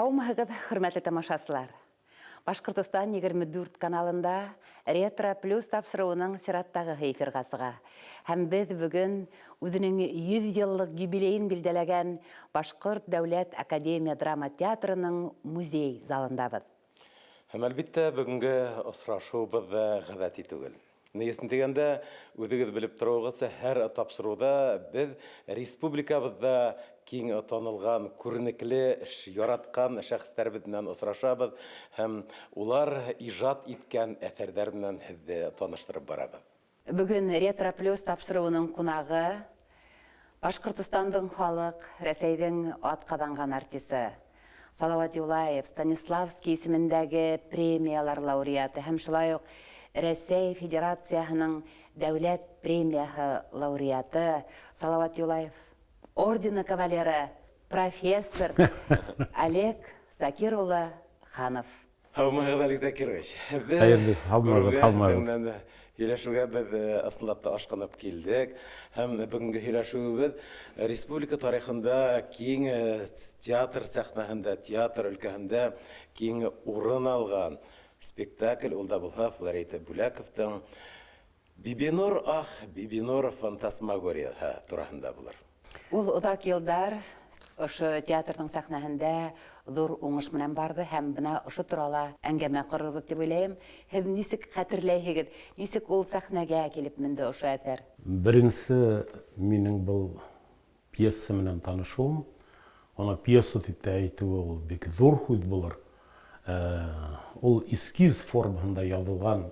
Һаумыһығыҙ, хөрмәтле тамашасылар! Башҡортостан 24 каналында Ретро Плюс тапшырыуының сираттағыһы эфирға сыға. Һәм беҙ бөгөн үҙенең 100 йыллыҡ юбилейын билдәләгән Башҡорт дәүләт академия драма театрының музей залындабыҙ. Һәм, әлбиттә, бөгөнгө осрашыуыбыҙ да ғәҙәти түгел. Ни өсөн дигәндә, үзегез белеп торуыгызча, һәр тапшырыуда без республикабызда киң танылган, күренекле, яраткан шәхесләребез белән осрашабыз һәм улар иҗат иткән әсәрләр белән һеҙҙе таныштырып барабыҙ. Бөгөн Ретро Плюс тапшырыуының ҡунағы, Башҡортостандың халыҡ, Рәсәйҙең атҡаҙанған артисы, Салауат Юлаев, Станиславский исемендәге премиялар лауреаты һәм шулай уҡ Рәсәй Федерацияһының дәүләт премияһы лауреаты, Салауат Юлаев ордены кавалеры, профессор Олег Закир улы Ханов. Һаумыһығыҙ, Олег Закирович. Һеҙҙе Хәйерле, һаумыһығыҙ, һаумыһығыҙ. Һөйләшеүгә беҙ ысынлап та ашҡынып килдек. Һәм бөгөнгө һөйләшеүебеҙ республика тарихында киң театр сәхнәһендә, театр өлкәһендә киң урын алған спектакль, ул да булһа Флорид Бүләковтың Бибинур, ах, Бибинур фантасмагорияһы тураһында булыр. Ул оҙаҡ йылдар ошо театрҙың сәхнәһендә ҙур уңыш менән барҙы һәм бына ошо турала әңгәмә ҡорорбоҙ тип уйлайым. Һеҙ нисек хәтерләйһегеҙ, нисек ул сәхнәгә килеп менде ошо әҫәр? Беренсе минең был пьеса менән танышыуым, аны пьеса дип тә әйтеүе ул бик ҙур һүҙ булыр. Ул эскиз формаһында яҙылған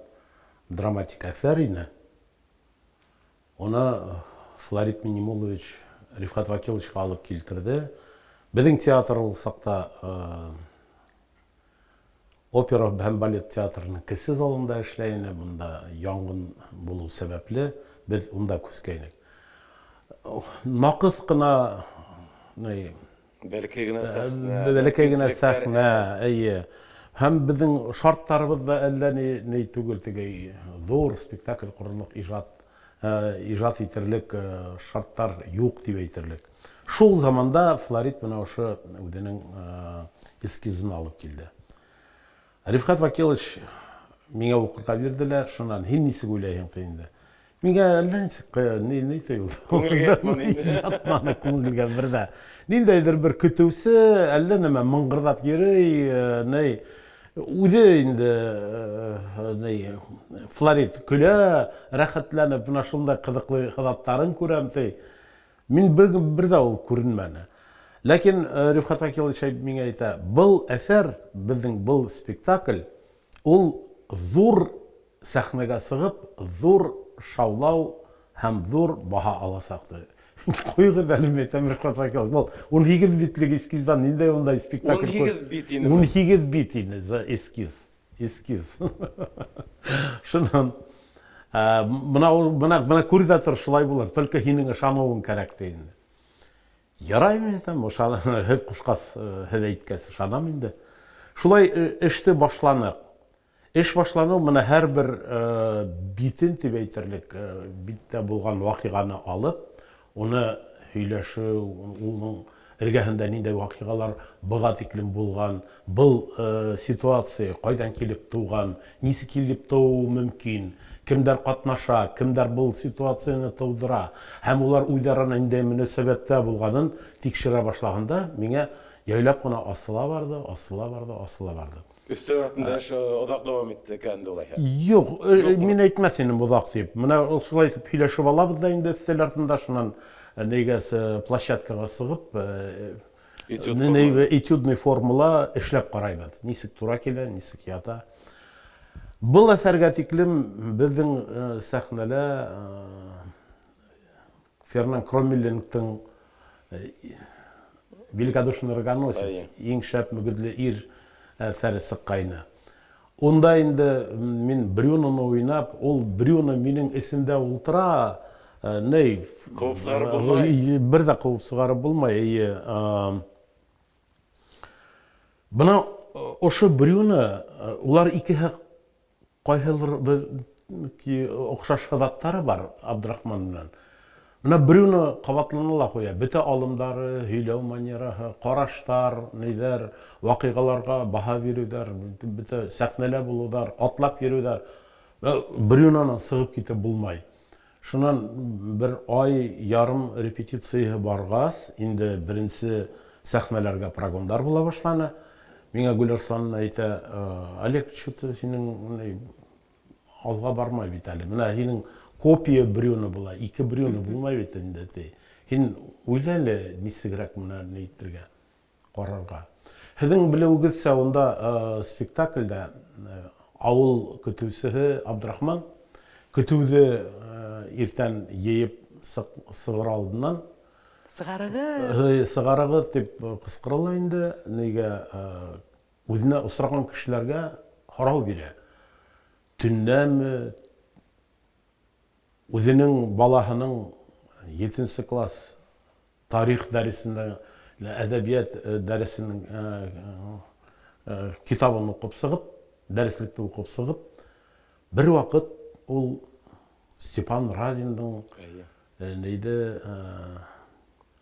драматик әҫәр ине. Уны Флорид Минимулович Рифхат Вакиловичка алып килтерҙе. Беҙҙең театр ул саҡта Опера һәм балет театрының кесе залында эшләй ине. Бында янгын булыу сәбәпле беҙ унда күскәйнек. Наҡыҫ ҡына ни Бәләкәй генә сәхнә. Бәләкәй генә сәхнә, әйе. Һәм беҙҙең шарттарыбыҙ да әллә ни ни түгел, теге ҙур спектакль ҡорорлоҡ ижад ижад итерлек шарттар юҡ тип әйтерлек. Шул заманда Флорид менә ошо үҙенең эскизын алып килде. Рифхат Вакилович миңә уҡырға бирҙе лә, шунан һин нисек уйлайһың ти инде. Миңә әллә нисек ни, ни тойолдо. Күңелгә ятманы инде. Ятманы күңелгә бер дә. Ниндәйҙер бер көтөүсе, әллә нәмә мыңғырҙап йөрөй, ни, үҙе инде ни, Флорид көлә, рәхәтләнеп, менә шундай ҡыҙыҡлы һыҙаттарын күрәм ти. Мин бер, бер дә ул күренмәне. Ләкин Рифхат Факилович миңә әйтә, был әҫәр, беҙҙең был спектакль, ул ҙур сәхнәгә сығып, ҙур шаулау һәм ҙур баһа аласаҡ, ти. Ҡуйығыҙ әле, мин әйтәм, Рифхат Факилович, был 18 битлек эскиздан ниндәй ундай спектакль? 18 бит ине. 18 бит ине за эскиз. Эскиз. Шунан мына мына мына күр дә тор, шулай булыр. Только һинең ышаныуың кәрәк ти инде. Ярай, мин әйтәм, һеҙ ҡушҡас, һеҙ әйткәс, ышанам инде. Шулай эште башланыҡ. Эш башланыу менә һәрбер битен дип әйтерлек, биттә булған ваҡиғаны алып, уны һөйләшеү, уның эргәһендә ниндәй ваҡиғалар быға тиклем булған, был ситуация ҡайҙан килеп тыуған, нисек килеп тыуыуы мөмкин, кемдәр ҡатнаша, кемдәр был ситуацияне тыуҙыра һәм улар үҙ-ара ниндәй мөнәсәбәттә булғанын тикшерә башлағанда, миңә яйлап ҡына асыла барҙы, асыла барҙы, асыла барҙы. Өстәл артында эш оҙаҡ дауам итте икән инде улайһа. Юк, мин әйтмәҫ инем оҙаҡ дип. Менә ул шулай итеп һөйләшеп алабыҙ да инде өстәл артында, шуннан нигә площадкага сығып, этюдный формула эшләп карайбыз. Нисек тура килә, нисек ята. Был әҫәргә тиклем беҙҙең сәхнәлә Фернан Кроммеленгтың Великодушный рогоносец, иң шәп мөгөҙлө ир әҫәре сыҡҡайны. Унда инде мин Брюноны уйнап, ул Брюно минең эсемдә ултыра, ней... Ҡыуып сығарып булмай. Бер ҙә ҡыуып сығарып булмай, эйе. Бына ошо Брюно, улар икеһе Ҡайһылыр бер оҡшаш һыҙаттары бар Абдрахман менән. Менә Брюно кабатлана ла куя. Бөтә алымдары, һөйләү манераһы, караштар, ниләр, вакыйгаларга баһа бирүләр, бөтә сәхнәлә булудар, атлап йөрүләр. Брюноны сыгып китеп булмай. Шуннан бер ай ярым репетицияһе баргас, инде беренче сәхнәләргә прогондар була башланы. Миңа Гөларслан әйтә, Олег, что-то синең алга бармай бит әле. Менә һинең копия Брюно була, ике Брюно булмай бит инде, ди. Һин уйла әле, ничегрәк моны ни итергә, карарга. Һеҙҙең белеүегеҙсә, унда спектакльдә ауыл көтөүсеһе Абдрахман көтөүҙе иртән йыйып сығыр алдынан Сығарығыҙ! Сығарығыҙ тип ҡысҡыра ла инде, нигә Үзенә осраган кешеләргә һорау бирә. Төнләме, үзенең балаһының етенче класс тарих дәресендә, әдәбият дәресенең китабын укып чыгып, дәреслекне укып чыгып, бервакыт ул Степан Разинның нейде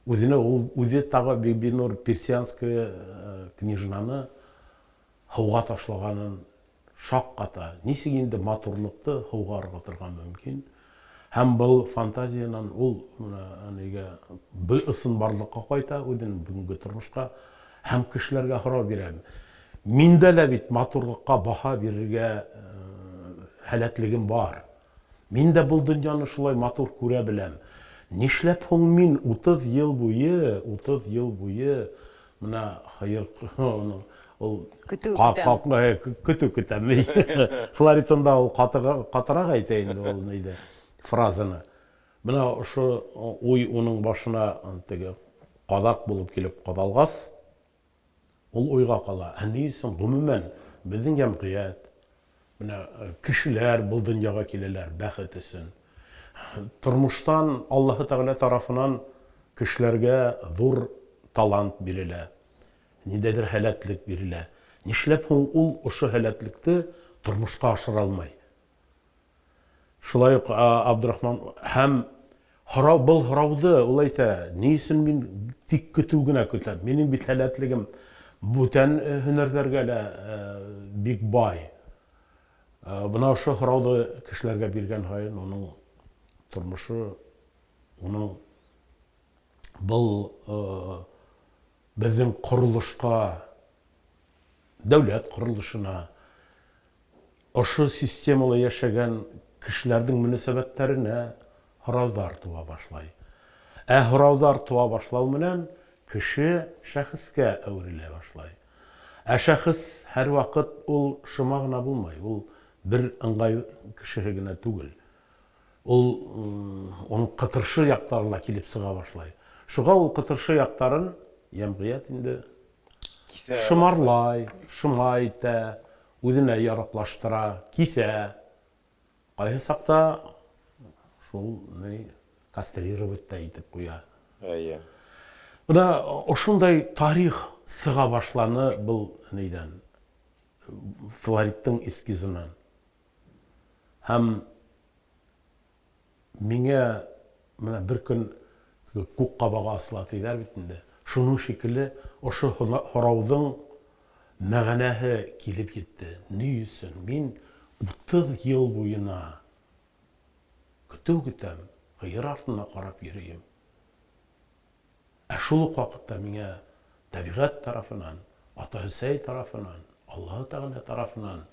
Үзенә ул үзе тагы Бибинур Персианская княжнаны һауга ташлаганын шакката. Ничек инде матурлыкты һауга ыргытырга мөмкин? Һәм был фантазиянан ул менә нигә ысынбарлыкка кайта, үзенең бүгенге тормышка һәм кешеләргә һорау бирә. Миндә лә бит матурлыкка баһа бирергә һәләтлегем бар. Мин дә был дөньяны шулай матур күрә беләм. Нишләп һуң мин 30 ел буе, 30 ел буе менә хәер ул көтү көтәм. Көтү көтәм. Флоритонда ул катырак әйтә инде ул нидә фразаны. Менә ошо уй уның башына теге кадак булып килеп кадалгас, Ул уйга кала, ә ни өчен гомумән безнең җәмгыять, менә кешеләр был дөньяга киләләр бәхет өчен. Тормыштан Аллаһы Тәгалә тарафынан кешеләргә зур талант бирелә, ниндәйдер һәләтлек бирелә. Нишләп һуң ул ошо һәләтлекте тормышка ашыра алмай? Шулай ук Абдрахман һәм һорау был һорауҙы ул әйтә, ни өсөн мин тик көтөү генә көтәм? Минең бит һәләтлегем бүтән һөнәрҙәргә лә бик бай. Бына ошо һорауҙы кешеләргә биргән һайын уның тормошо, уның был беҙҙең ҡоролошҡа, дәүләт ҡоролошона Ошо системала йәшәгән кешеләрҙең мөнәсәбәттәренә һорауҙар туа башлай. Ә һорауҙар туа башлау менән кеше шәхескә әүерелә башлай. Ә шәхес һәрвакыт ул шома гына булмай, ул бер ыңгай кешеһе генә түгел. Ул уның кытыршы яктары ла килеп сыга башлай. Шуга ул кытыршы яктарын йәмгыять инде Шомарлай, шома итә, үзенә яраклаштыра, кисә. Кайсы чакта шул ни кастрировать та итеп куя. Әйе. Менә ошондай тарих сыга башланы был нидән, Флориттың эскизынан. Һәм Миңа менә бер көн күк кабагы асыла диләр бит инде. Шуның шикелле ошо һорауҙың мәғәнәһе килеп етте. Ни өсөн мин 30 йыл буйына көтөү көтәм, һыйыр артына карап йөрөйөм. Ә шул ук ваҡытта миңа тәбиғәт тарафынан, Ата-Әсәй тарафынан, Аллаһы Тәғәлә тарафынан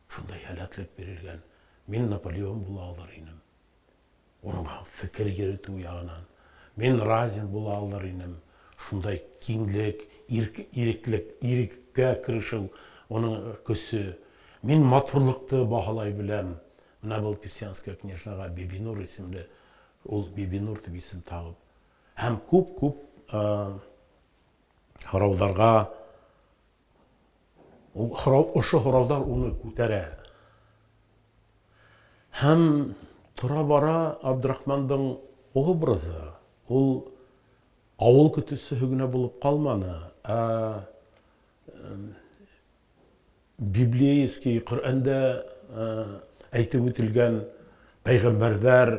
Шундай һәләтлек бирелгән. Мин Наполеон була алыр инем. Уның фекер йөрөтү ягынан. Мин Разин була алыр инем. Шундай киңлек, ирк, иреклек, иреккә керешү уның көсе. Мин матурлыкты баһалай беләм. Менә был Персианская княжнага Бибинур исемле, ул Бибинур дип исем тагып. Һәм күп-күп һорауҙарға Ул һорау, ошо һорауҙар уны күтәрә. Һәм тора-бара Абдрахмандың образы ул авыл көтүчеһе генә булып калманы, ә библейский Коръәндә әйтеп үтелгән пәйгамбәрҙәр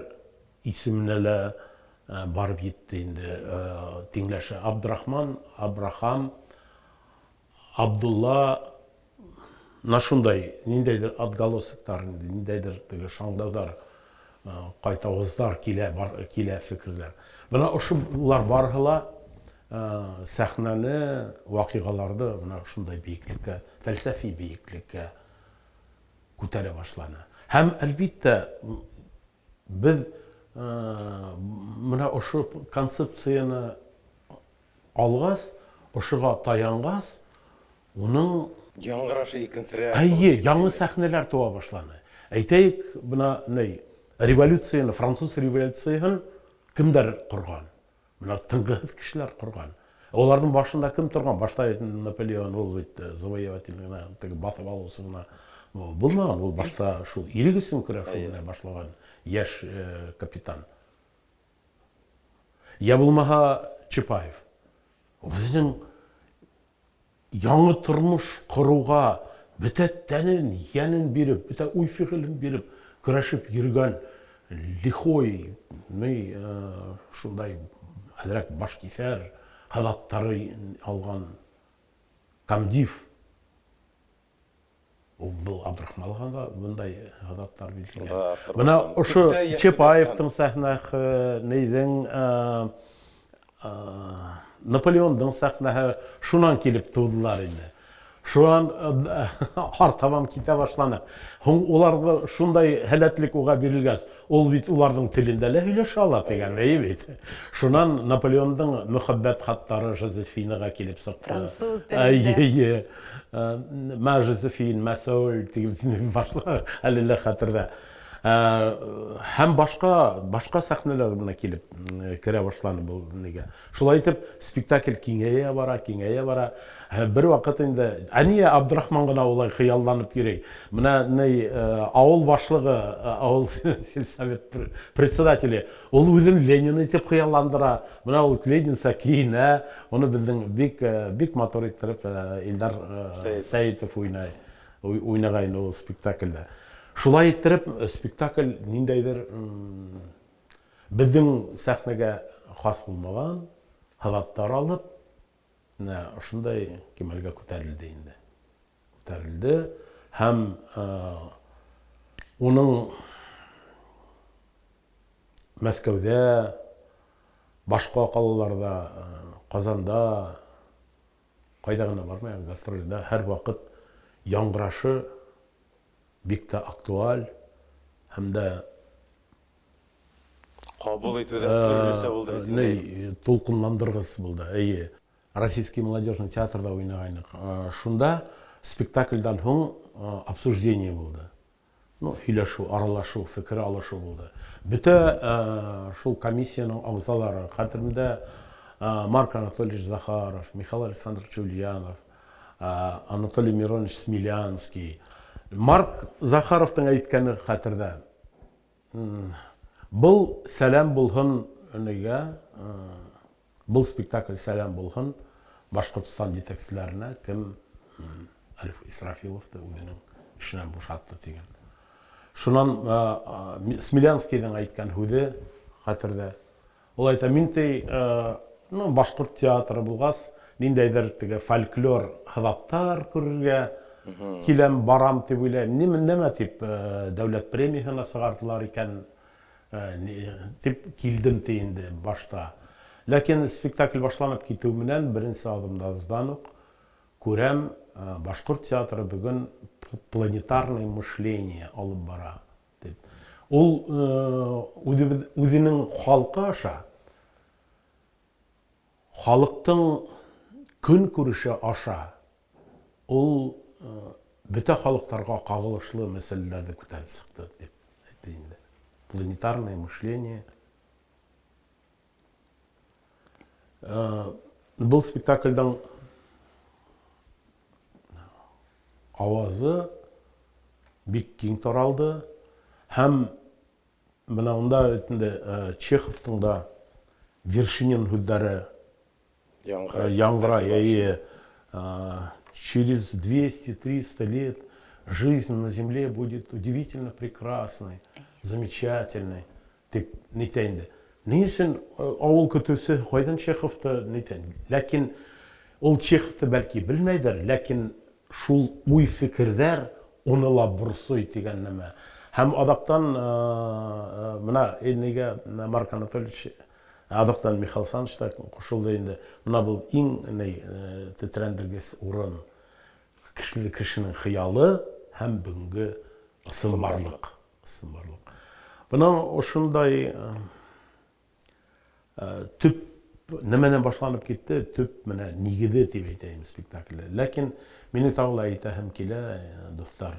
исеменә лә Барып етте инде тиңләше. Абдрахман, Абрахам, Абдулла, менә шундай ниндәйдер отголосоктар инде, ниндәйдер теге шаңдаудар, кайтавызлар килә, бар, килә фикерләр. Менә ошолар барыһы ла сәхнәне, вакыйгаларны менә шундай биеклеккә, фәлсәфи биеклеккә күтәрә башланы. Һәм, әлбиттә, без менә ошо концепцияне алгас, ошыга таянгас, уның Яңгырашы икенсерәк. Әйе, яңы сәхнәләр туа башланы. Әйтәйек, менә ни, революцияне, француз революцияһен кемдәр корган? Менә тынгысыз кешеләр корган. Оларның башында кем торган? Башта бит Наполеон, ул бит завоеватель генә, теге басып алучы гына булмаган. Ул башта шул ирек өчен көрәшү белән башлаган яшь капитан. Я булмаһа Чапаев. Үзенең Яңы тормыш коруга бөтә тәнен, йәнен биреп, бөтә уй-фигылен биреп көрәшеп йөргән лихой, ни, шундай әзрәк башкисәр халатлары алган комдив. Ул был Абдрахманга да бындай халатлар билгеләгән. Менә ошо Чапаевтың сәхнәһе, нейҙең, Наполеондың сәхнәһе шунан килеп тыуҙылар инде. Шунан артабан китә башланы. Һуң уларҙы шундай һәләтлек уға бирелгәс, ул бит уларҙың телендә лә һөйләшә ала тигән, әйе бит. Шунан Наполеондың мөхәббәт хаттары Жозефинаға килеп сыҡты. Француз телендә. Әйе. Ма Жозефин, ма Соль дип башла, әле лә хәтердә. Һәм башка, башка сәхнәләр менә килеп керә башланы был нигә. Шулай итеп, спектакль киңәя бара, киңәя бара. Бер вакыт инде, ә нигә Абдрахман гына улай хыялланып йөри? Менә ни авыл башлыгы, авыл сельсовет председателе, ул үзен Ленин итеп хыялландыра. Менә ул Ленинса киенә, моны безнең бик бик матур иттереп Илдар Сәетов уйнай. Уйнаган ул спектакльдә. Шулай иттереп, спектакль ниндәйдер безнең сәхнәгә хас булмаган халатлар алып, менә ошындай кимәлгә күтәрелде инде. Күтәрелде һәм уның Мәскәүдә, башка калаларда, Казанда Кайда гына бармыйк, гастрольдә һәрвакыт яңгырашы бик тә актуаль һәм дә Кабул итү дә төрлечә булды бит инде. Ни, тулкынландыргыс булды, әйе. Российский молодежный театрда уйнагайнык. Шунда спектакльдән һуң обсуждение булды. Ну, һөйләшү, аралашу, фикер алышу булды. Бөтә шул комиссиянең агъзалары, хәтеремдә Марк Анатольевич Захаров, Михаил Александрович Ульянов, Анатолий Миронович Смелянский. Марк Захаровтың әйткәне хәтердә. Был сәлам булһын нигә, Был спектакль сәлам булһын Башкортстан җитәкчеләренә, кем Әлиф Исрафиловты үзенең эшеннән бушатты дигән. Шуннан Смелянскийның әйткән һүзе хәтердә. Ул әйтә, мин ти, ну, башкорт театры булгас, ниндәйдер теге фольклор һыҙаттар күрергә киләм, барам дип уйлайм. Нәмә дип дәүләт премияһына сығардылар икән Дип килдем ти инде башта. Ләкин спектакль башланып китү менән беренче адымдардан ук күрәм, башкорт театры бүген планетарное мышление алып бара дип. Ул үзебез үзенең халкы аша халыктың көнкүреше аша Ул бөтә халыкларга кагылышлы мәсьәләләрне күтәреп чыкты, дип әйтте инде. Планетарное мышление. Был спектакльдән авазы бик киң таралды һәм менә унда бит инде Чеховтың да Вершинин һүҙҙәре Яңгырай. Яңгырай, әйе. Через 200-300 лет жизнь на земле будет удивительно прекрасной, замечательной, дип нитә инде. Ни өсөн авыл көтүсе кайдан Чеховты нитә? Ләкин ул Чеховты бәлки белмәйдер, ләкин шул уй-фикерҙәр уны ла борсой тигән нәмә. Һәм аҙаҡтан менә нигә Марк Анатольевич, аҙаҡтан Михаил Александрович та ҡушылды инде. Менә был иң ни тетрәндергес урын. Кешеле кешенең хыялы һәм бөгөнгө ысынбарлыҡ. Ысынбарлыҡ. Бына ошондай төп нәмәнән башланып китте, төп менә нигеҙе тип әйтәйем спектакле. Ләкин минең тағы ла әйтәһем килә, дуҫтар,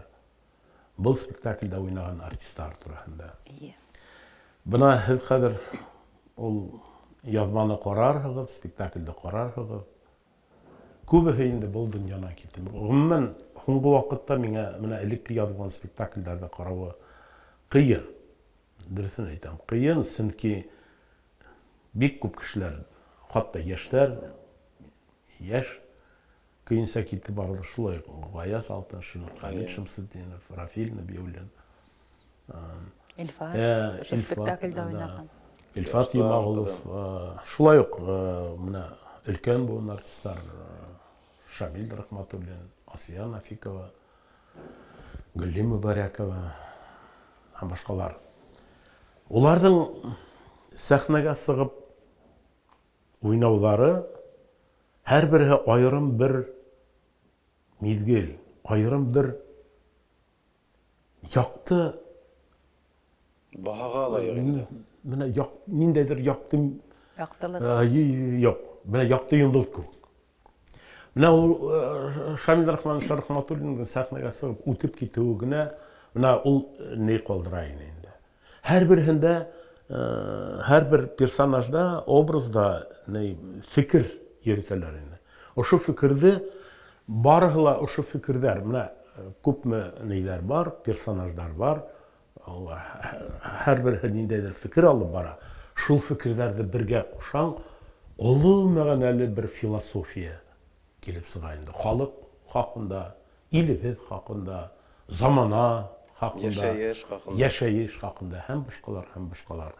был спектакльдә уйнаған артистлар тураһында. Бына һеҙ хәҙер ул яҙманы ҡарарһығыҙ, спектакльде ҡарарһығыҙ. Күбеһе инде был донъянан китте. Ғөмүмән, һуңғы ваҡытта миңә менә элекке яҙылған спектакльдәрҙе ҡарауы ҡыйын. Дөрөҫөн әйтәм, ҡыйын, сөнки бик күп кешеләр, хатта йәштәр, йәш көйөнсә китеп барҙы. Шулай уҡ Гаяз Алтыншин, Хәмит Шәмсетдинов, Рафил Нәбиуллин. Илфат, ошо спектакльдә уйнаған. Илфат Йомағолов, шулай уҡ менә өлкән быуын артисттар Шамил Рәхмәтуллин, Асия Нафикова, Гөлли Мөбәрәкова һәм башҡалар. Уларҙың сәхнәгә сығып уйнауҙары һәр береһе айырым бер миҙгел, айырым бер якты баһага лайык инде. Менә як, ниндәйдер якты яктылык. Юк, менә якты йолдыз кебек. Менә ул Шамил Рахманович Рахматуллинның сәхнәгә чыгып үтеп китүе генә менә ул ни калдыра инде. Һәрберһендә һәрбер персонажда, образда ни фикер йөрөтәләр инде. Ошо фикерҙе барыһы ла ошо фикерҙәр, менә күпме ниләр бар, персонаждар бар, һәрберһе ниндәйҙер фекер алып бара. Шул фекерҙәрҙе бергә ҡушаң, оло мәғәнәле бер философия килеп сыға инде. Халыҡ хаҡында, илебеҙ хаҡында, замана хаҡында, йәшәйеш хаҡында, йәшәйеш хаҡында һәм башҡалар, һәм башҡалар.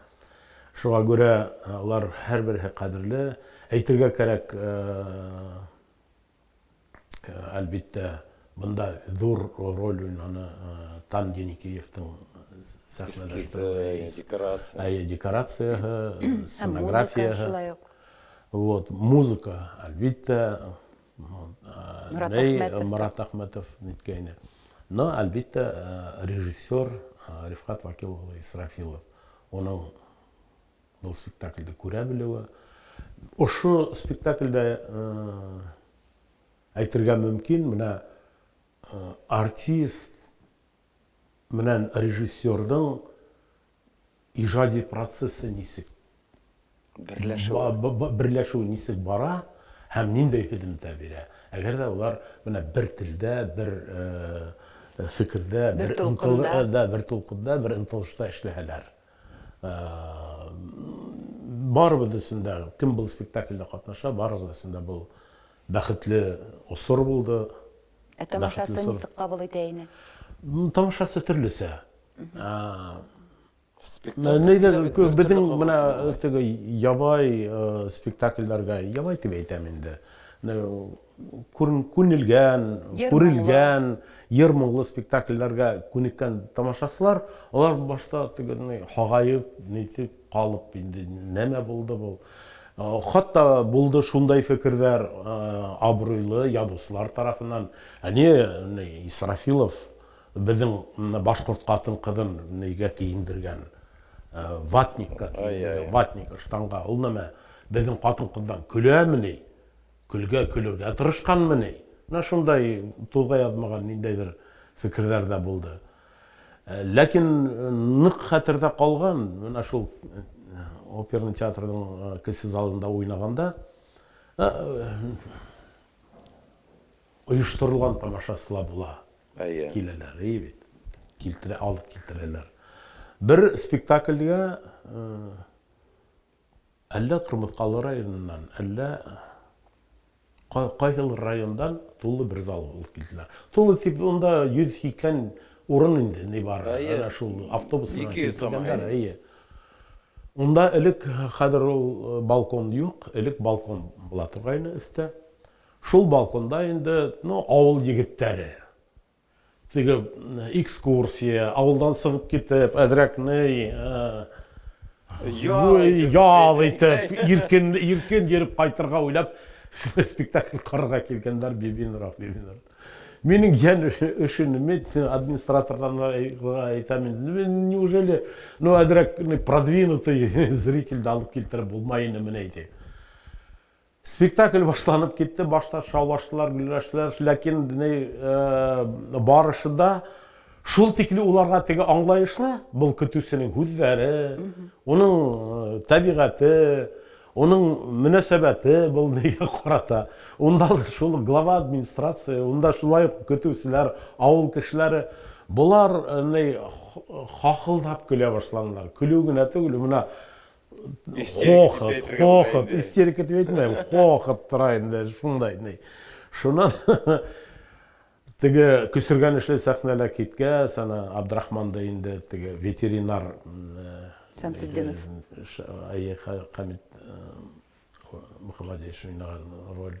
Шуға күрә улар һәр береһе ҡәҙерле. Әйтергә кәрәк, әлбиттә, бында ҙур роль уйнаны Тан Еникеевтың сәхнәләштереүе, декорация. Әйе, декорацияһы, сценографияһы. Шулай уҡ. Вот, музыка, әлбиттә, Морат Ней, Әхмәтов. Морат Әхмәтов ниткәйне. Но, әлбиттә, режиссер Рифҡат Вакил улы Исрафилов, уның был спектакльде күрә белеүе. Ошо спектакльдә әйтергә мөмкин, менә артист менән режиссерҙың ижади процессы нисек берләшеүе, берләшеүе нисек бара һәм ниндәй һөҙөмтә бирә. Әгәр ҙә улар менә бер телдә, бер фекерҙә, бер тулҡында, бер тулҡында, бер ынтылышта эшләһәләр. Барыбыҙ өсөн дә, кем был спектакльдә ҡатнаша, барыбыҙ өсөн дә был бәхетле осор булды. Ә тамашасы нисек ҡабул итә ине? Тамашасы төрлөсә. Беҙҙең менә теге ябай спектакльдәргә, ябай тип әйтәм инде, күнелгән, күрелгән, йыр моңло спектакльдәргә күнеккән тамашасылар, алар башта теге һағайып, нитеп ҡалып инде, нәмә булды был. Хатта булды шундай фекерҙәр абруйлы яҙыусылар тарафынан. Ә ни Исрафилов беҙҙең башҡорт ҡатын-ҡыҙын нигә кейендергән? Ватникка кейендергән, ватник ыштанға. Ул нәмә? Беҙҙең ҡатын-ҡыҙҙан көләме ни? Көлгә, көлөргә тырышҡанмы ни? Менә шундай туҙға яҙмаған ниндәйҙер фекерҙәр ҙә булды. Ләкин ныҡ хәтерҙә ҡалған, менә шул оперный театрҙың кесе залында уйнағанда ойошторолған тамашасы ла була. Киләләр, әйе бит. Килтерә, алып килтерәләр. Бер спектакльгә әллә Ҡырмыҫҡалы районынан, әллә ҡайһылыр райондан тулы бер зал алып килделәр. Тулы тип унда 180 урын инде ни бар. Әнә шул автобус менән килгәндәр, әйе. Унда элек, хәҙер ул балкон юҡ, элек балкон була торғайны өҫтә. Шул балконда инде, ну, авыл егеттәре. Теге экскурсия, авылдан сығып китеп, әҙерәк ни, ял итеп, иркен, иркен йөреп кайтырга уйлап, спектакль карарга килгәннәр Бибинур, Бибинур. Минең йән өшен, мин администратордан әйтәм инде, неужели, ну, әҙерәк продвинутый зрительде алып килтереп булмай инде менә әйтә. Спектакль башланып китте, башта шаулаштылар, гүлләштеләр, ләкин ни барышында шул тикле уларга теге аңлаешлы был көтүсенең һүҙҙәре, уның табиғәте, уның мөнәсәбәте был нигә карата. Унда да шул глава администрация, унда шулай ук көтүселәр, авыл кешеләре, болар ни хахылдап көлә башладылар. Көлү генә түгел, менә Хохот, хохот, истерика дип әйтмәйем, хохот тора инде, шундай ни. Шуннан теге көсөргәнешле сәхнәләр киткәч, ана Абдрахман да инде теге ветеринар Шәмсетдинов. Әйе, Хамит Мөхәммәдиевич уйнаган роль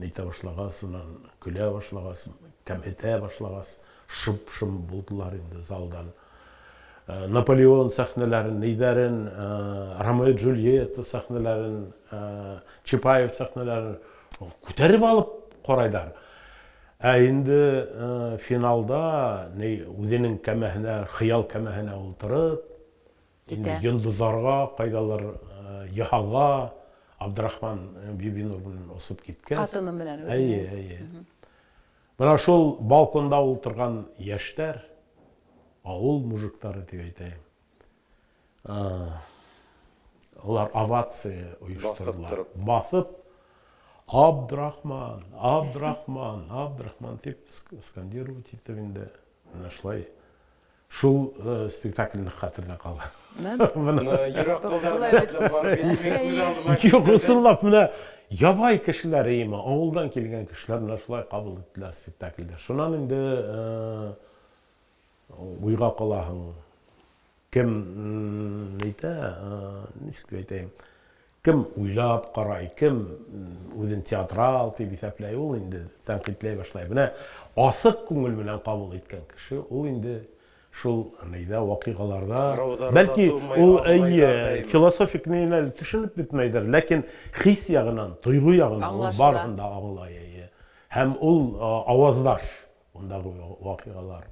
нитә башлагач, унан көлә башлагач, кәмһетә башлагач, шып-шым булдылар инде залдан. Наполеон сәхнәләрен, нидәрен, Ромео Джульетта сәхнәләрен, Чапаев сәхнәләрен күтәреп алып карайдар. Ә инде финалда ни үзенең кәмәһенә, хыял кәмәһенә утырып, инде йолдызларга, кайдалыр җиһанга Абдрахман Бибинур белән осып киткәч. Хатыны белән. Әйе, әйе. Менә шул балконда утырган яшьләр, авыл мужиклары дип әйтәем, алар овация оештырдылар. Басып, Абдрахман, Абдрахман, Абдрахман дип скандировать итеп инде менә шулай. Шул спектакльне хәтердә калган. Йөрәк кылларына барып бит. Юк, ысынлап менә ябай кешеләр име, авылдан килгән кешеләр менә шулай кабул иттеләр спектакльдә. Шуннан инде уйга калаһың. Кем әйтә, ничек дип әйтәем, Кем уйлап карай, кем үзен театрал дип исәпләй, ул инде тәнкыйтьләй башлай. Менә асык күңел белән кабул иткән кеше, ул инде шул нидә, вакыйгаларда, бәлки ул әйе, философик нигә әле төшенеп бетмәйдер, ләкин хис ягыннан, тойгы ягыннан ул барысын да аңлай, әйе. Һәм ул аваздаш ундагы вакыйгалар.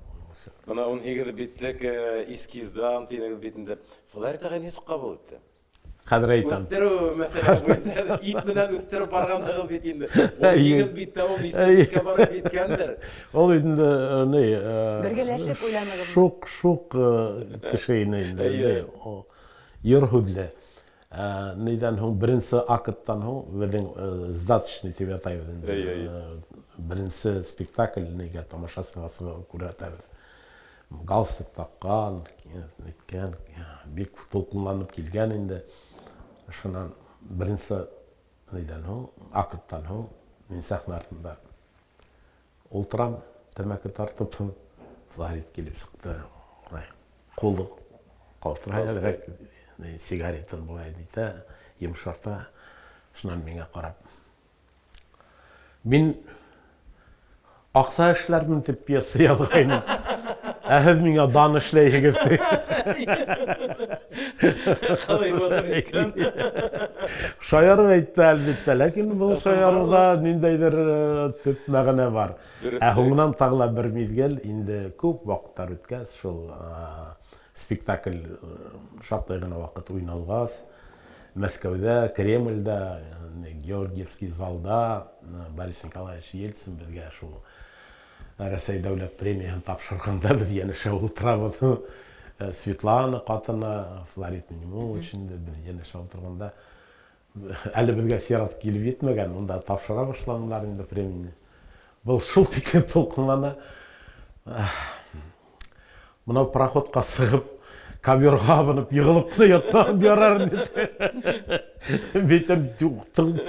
Менә 18 битлек эскиздан дигән бит инде. Фларид агай ничек кабул итте? Хәзер әйтәм. Үстерү мәсьәләсе буенча ит белән үстереп барганлыгы бит инде. Ул егет бит тә ул исемлеккә барып җиткәндер. Ул инде ни Бергәләшеп уйланыгыз. Шук, шук кеше инде. Йор һүҙле. Нидән һуң беренче акттан һуң беҙҙең сдаточный дип атайбыҙ инде. Беренче спектакль нигә тамашасыға сығып күрһәтәбеҙ. Галстук таккан, ниткән, бик тулкынланып килгән инде. Шуннан беренче нидән һуң, акттан һуң мин сәхнә артында ултырам, тәмәке тартып, Флорид килеп чыкты. Болай кулы калтырай әзрәк, сигаретын болай нитә, йомшарта. Шуннан миңа карап, Мин акса эшләрмен дип пьеса язгайным. Ә һеҙ миңа дан эшләйһегеҙ дип. Қалай батыр әйткән. Шаярып әйтте, әлбиттә, ләкин был шаяруда ниндәйҙер төп мәғәнә бар. Ә һуңынан тағы ла бер миҙгел, инде күп ваҡыттар үткәс, шул спектакль шактый ғына ваҡыт уйналғас, Мәскәүҙә, Кремлдә, Георгиевский залда Борис Николаевич Ельцин беҙгә шул Рәсәй дәүләт премияһын тапшырғанда беҙ йәнәшә ултырабыҙ. Светлана ҡатыны, Флорид Минимулович инде беҙ йәнәшә ултырғанда әле беҙгә сират килеп етмәгән, унда тапшыра башланылар инде премияны. Был шул тиклем тулҡынлана. Мынау проходҡа сығып, ковёрға абынып, йығылып ҡына ятмаған ярар ине. Битем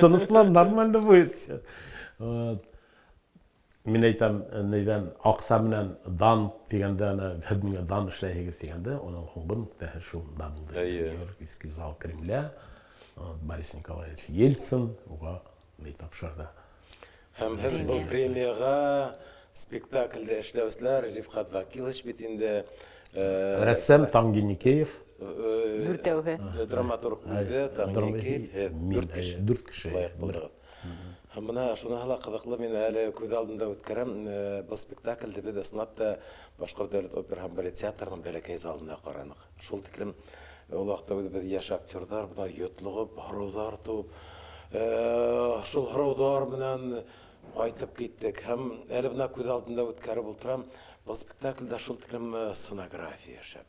тыныслан, нормально будет все. Мин әйтәм, нейҙән аҡса менән дан тигәндә, ана һеҙ миңә дан эшләйһегеҙ тигәндә, уның һуңғы нөктәһе шунда булды. Георгиевский зал Кремля, Борис Николаевич Ельцин уға ни тапшырҙы. Һәм һеҙ был премияға спектакльдә эшләүселәр Рифҡат Вакилович бит инде рәссам Таң Еникеев, дүртәүһе, драматург үҙе Таң Еникеев, дүрт кеше, дүрт кеше лайыҡ булдығыҙ. Һәм бына шуныһы ла ҡыҙыҡлы, мин әле күҙ алдында үткәрәм, был спектакльде беҙ ысынлап та Башҡорт дәүләт опера һәм балет театрының бәләкәй залында ҡараныҡ. Шул тиклем ул ваҡытта үҙебеҙ йәш актерҙар бына йотлоғоп, һорауҙар тыуып, шул һорауҙар менән ҡайтып киттек. Һәм әле бына күҙ алдында үткәреп ултырам, был спектакльдә шул тиклем сценография шәп.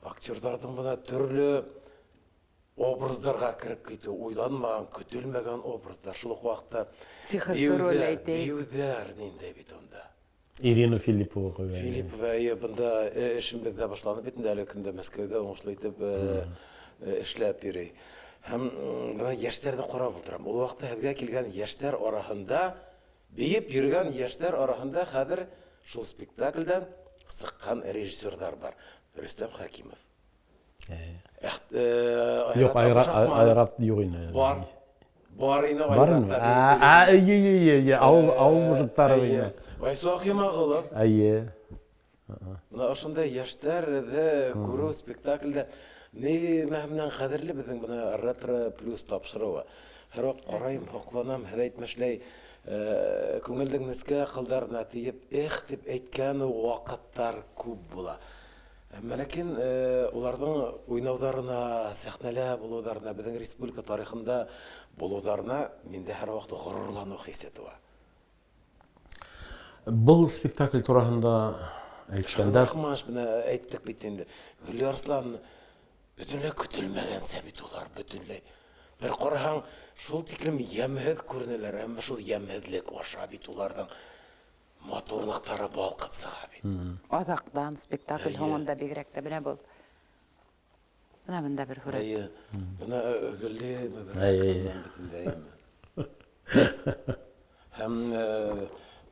Актерҙарҙың бына төрлө образдарға кереп китеү, уйланмаған, көтөлмәгән образдар. Шул уҡ ваҡытта бейеүҙәр ниндәй бит унда. Ирина Филиппова ҡуйған. Филиппова, эйе, бында эшем беҙҙә башланып бит инде, әле көндә Мәскәүҙә уңышлы итеп эшләп йөрөй. Һәм бына йәштәрҙе ҡарап ултырам. Ул ваҡытта һеҙгә килгән йәштәр араһында, бейеп йөрөгән йәштәр араһында хәҙер шул спектаклдән сыҡҡан режиссерҙар бар. Рөстәм Хәкимов. Юҡ, Айрат юҡ ине. Бар. Бар ине Бар Айрат. ине. А, эйе, эйе, эйе, ауыл мужиктары ине. Айсуаҡ Йомағолов. Эйе. Бына ошондай йәштәрҙе күреү спектаклдә ни менән ҡәҙерле беҙҙең бына Ретро плюс тапшырыуы. Һәр ваҡыт ҡарайым, һоҡланам, һеҙ әйтмешләй, күңелдең нескә ҡылдарына тейеп, эх тип әйткән ваҡыттар күп була. Әммә ләкин уларҙың уйнауҙарына, сәхнәлә булыуҙарына, беҙҙең республика тарихында булыуҙарына миндә һәр ваҡыт ғорурланыу хисе тыуа. Был спектакль тураһында әйткәндә Рәхмәт, бына әйттек бит инде. Гөллө Арслан бөтөнләй көтөлмәгәнсә бит улар, бөтөнләй. Бер ҡараһаң, шул тиклем йәмһеҙ күренәләр, әммә шул йәмһеҙлек аша бит уларҙың матурлыҡтары балҡып сыға бит. Аҙаҡтан спектакль һуңында бигерәк тә бына был. Бына бында бер һүрәт. Эйе. Бына Гөллө бөтөнләй. Һәм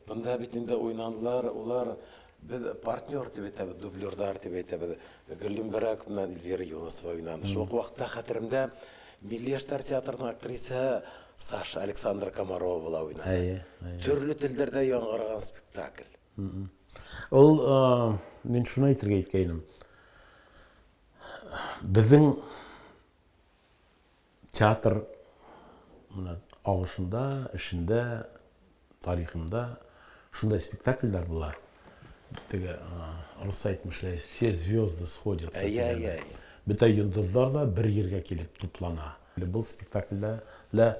бында бит инде уйнанылар, улар беҙ партнер тип әйтәбеҙ, дублерҙар тип әйтәбеҙ. Гөллөм Бәрәк менән Эльвира Юнысова уйнаны. Шул уҡ ваҡытта хәтеремдә Милли йәштәр театрының актрисаһы Саша Александра Комарова ла уйнаны. Төрлө телдәрҙә яңғыраған спектакль. Ул, мин шуны әйтергә иткәйнем. Беҙҙең театр менә ағышында, эшендә, тарихында шундай спектакльдәр була. Теге, русса әйтмешләй, все звезды сходятся. Бөтә йондоҙҙар ҙа бер ергә килеп туплана. Был спектаклдә лә,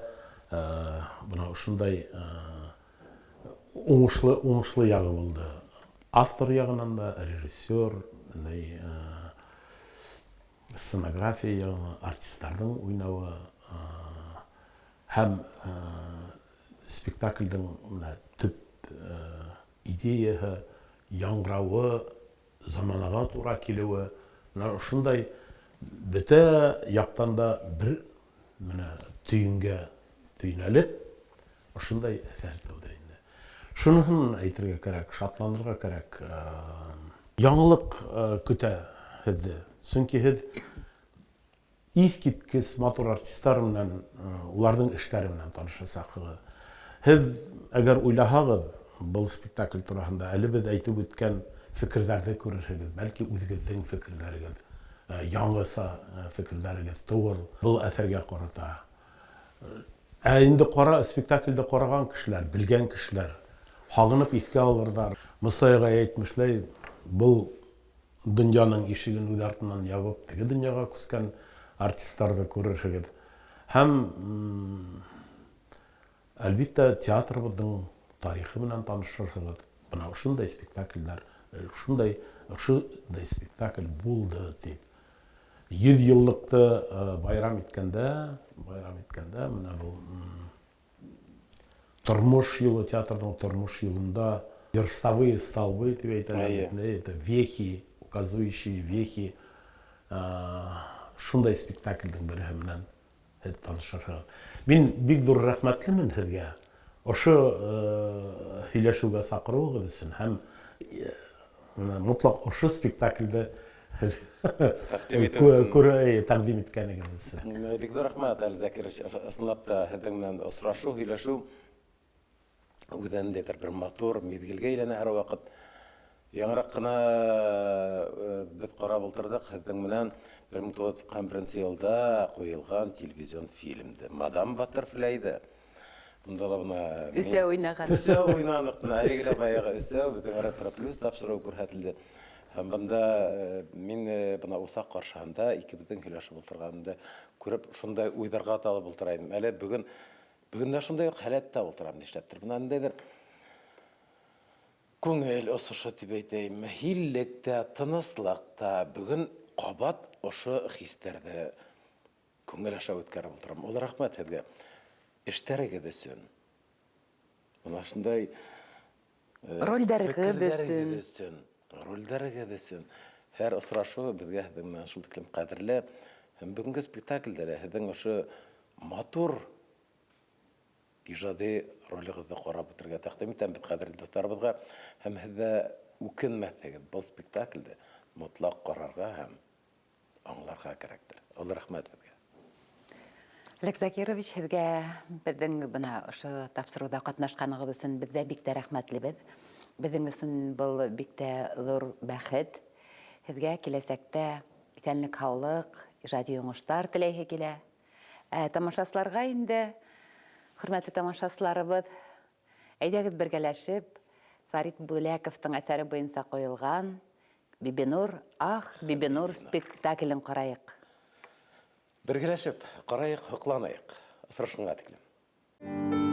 бына ошондай, уңышлы яғы булды. Автор яғынан да, режиссер, сценография яғынан, артисттарҙың уйнауы, һәм спектаклдең менә төп идеяһы, яңғырауы, заманаға тура килеүе, менә ошондай бөтә яҡтан да бер менә төйөнгә төйнәлеп, ошондай әҫәр тыуҙы инде. Шуныһын әйтергә кәрәк, шатланырға кәрәк. Яңылыҡ көтә һеҙҙе. Сөнки һеҙ иҫ киткес матур артисттар менән, уларҙың эштәре менән танышасаҡһығыҙ. Һеҙ әгәр уйлаһағыҙ, был спектакль тураһында әле беҙ әйтеп үткән фекерҙәрҙе күрерһегеҙ, бәлки үҙегеҙҙең фекерҙәрегеҙ, яңыса фекерҙәрегеҙ тыуыр был әҫәргә ҡарата. Ә инде спектаклде ҡараған кешеләр, белгән кешеләр һағынып иҫкә алырҙар. Мосай ағай әйтмешләй, был донъяның ишеген үҙ артынан ябып, теге донъяға күскән артисттарҙы күрерһегеҙ. Һәм, әлбиттә, театрыбыҙҙың тарихы менән танышырһығыҙ. Бына ошондай спектакльдәр, ошондай спектакль булды тип. 100 йыллыҡты байрам иткәндә, менә был, тормош юлы, театрҙың тормош юлында верстовые столбы тип әйтәләр. Это вехи, указывающие вехи. Шундай спектакльдең береһе менән һеҙ танышырһығыҙ. Мин бик ҙур рәхмәтлемен һеҙгә. Ошо һөйләшеүгә саҡырыуығыҙ өсөн һәм мотлаҡ ошо спектакльде тәкъдим итеү өсөн. Тәкъдим иткәнегеҙ өсөн. Бик ҙур рәхмәт, Али Закирович. Ысынлап та, һеҙҙең менән осрашу, һөйләшеү үҙе ниндәйҙер бер матур миҙгелгә әйләнә һәрваҡыт. Яңыраҡ ҡына беҙ ҡарап ултырҙыҡ һеҙҙең менән 1991 йылда ҡуйылған телевизион фильмды Мадам Баттерфляйҙы. Бында ла бына Өсәү уйнаған. Өсәү уйнаныҡ, бына әлеге лә баяғы өсәү беҙҙең Ретро Плюс тапшырыуы күрһәтелде. Һәм бында мин бына усаҡ ҡаршыһында икебеҙҙең һөйләшеп ултырғанымды күреп, шундай уйҙарға талып ултыра инем. Әле бөгөн бөгөн дә шундай уҡ халәттә ултырам, нишләптер. Бына ниндәйҙер күңел осошо тип әйтәйемме, һиллек тә, тыныслыҡ та. Бөгөн ҡабат ошо хистәрҙе күңел аша үткәреп ултырам. Ул рәхмәт һеҙгә эштәрегеҙ өсөн. Бына шундай ролдәрегеҙ фекерҙәрегеҙ өсөн. өсөн, ролдәрегеҙ өсөн. Һәр осрашыу беҙгә һеҙҙең менән шул тиклем ҡәҙерле. Һәм бөгөнгө спектаклдә лә һеҙҙең ошо матур ижади ролегеҙҙе ҡарап үтергә тәҡдим итәм беҙ ҡәҙерле дуҫтарыбыҙға. Һәм һеҙ ҙә үкенмәҫһегеҙ, был спектаклде мотлаҡ ҡарарға һәм аңларға кәрәктер. Оло рәхмәт һеҙгә. Олег Закирович, һеҙгә беҙҙең бына ошо тапшырыуҙа ҡатнашҡанығыҙ өсөн беҙ ҙә бик тә рәхмәтлебеҙ. Беҙҙең өсөн был бик тә ҙур бәхет. Һеҙгә киләсәктә иҫәнлек, һаулыҡ, ижади уңыштар теләйһе килә. Ә тамашасыларға инде, хөрмәтле тамашасыларыбыҙ, әйҙәгеҙ бергәләшеп Фәрит Бүләковтың әҫәре буйынса ҡуйылған Бибинур, ах, Бибинур спектаклен ҡарайыҡ. Бергәләшеп ҡарайыҡ, һоҡланайыҡ. Осрашҡанға тиклем.